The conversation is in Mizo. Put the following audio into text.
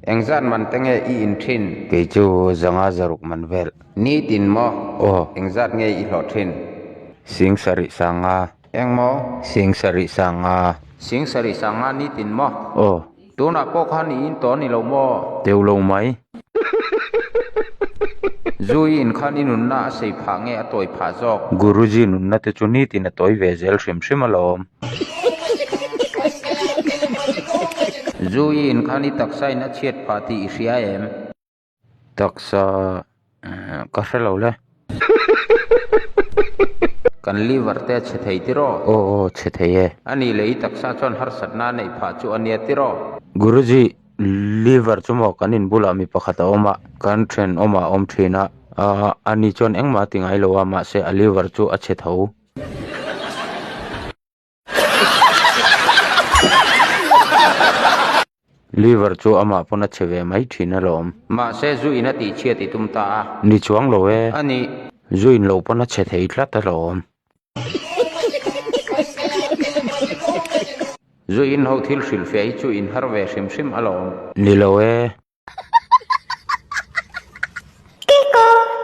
Engzat man te nge i in thin? Kei chu zanga zaruk man vel. Nitin maw? Aw. Engzat nge i hlawh thin? Sing sarih sanga. Eng maw? Sing sarih sanga. Sing sarih sanga nitin maw? Aw. Tunah pawh khan i in tawh a ni lo maw? Teuh lo mai. Zu i in khan i nunna a sei phah nge a tawi phah zawk? Guruji nunna te chu nitin a tawi ve zel hrim hrim alawm. Zu i in khan i taksa in a chhiat phah tih i hria em? Taksa ka hre lo le. Kan liver te a chhe thei tiraw? Aw aw chhe thei e. A nih leh i taksa chuan harsatna a neih phah chu a nia tiraw? Guruji, liver chu maw kan in bulah mi pakhat a awm a, kan thenawmah a awm thin a, ani chuan engmah a ti ngai lo a, mahse a liver chu a chhe tho. Liver chu amah pawn a che ve mai thin alawm. Mahse zu in a tih chhiat i tum ta a. Ni chuang lo e. A ni. Zu in lo pawn a che thei tlat alawm. Zu in ho thil hrilhfiah hi chu in har ve hrim hrim alawm. Ni lo e.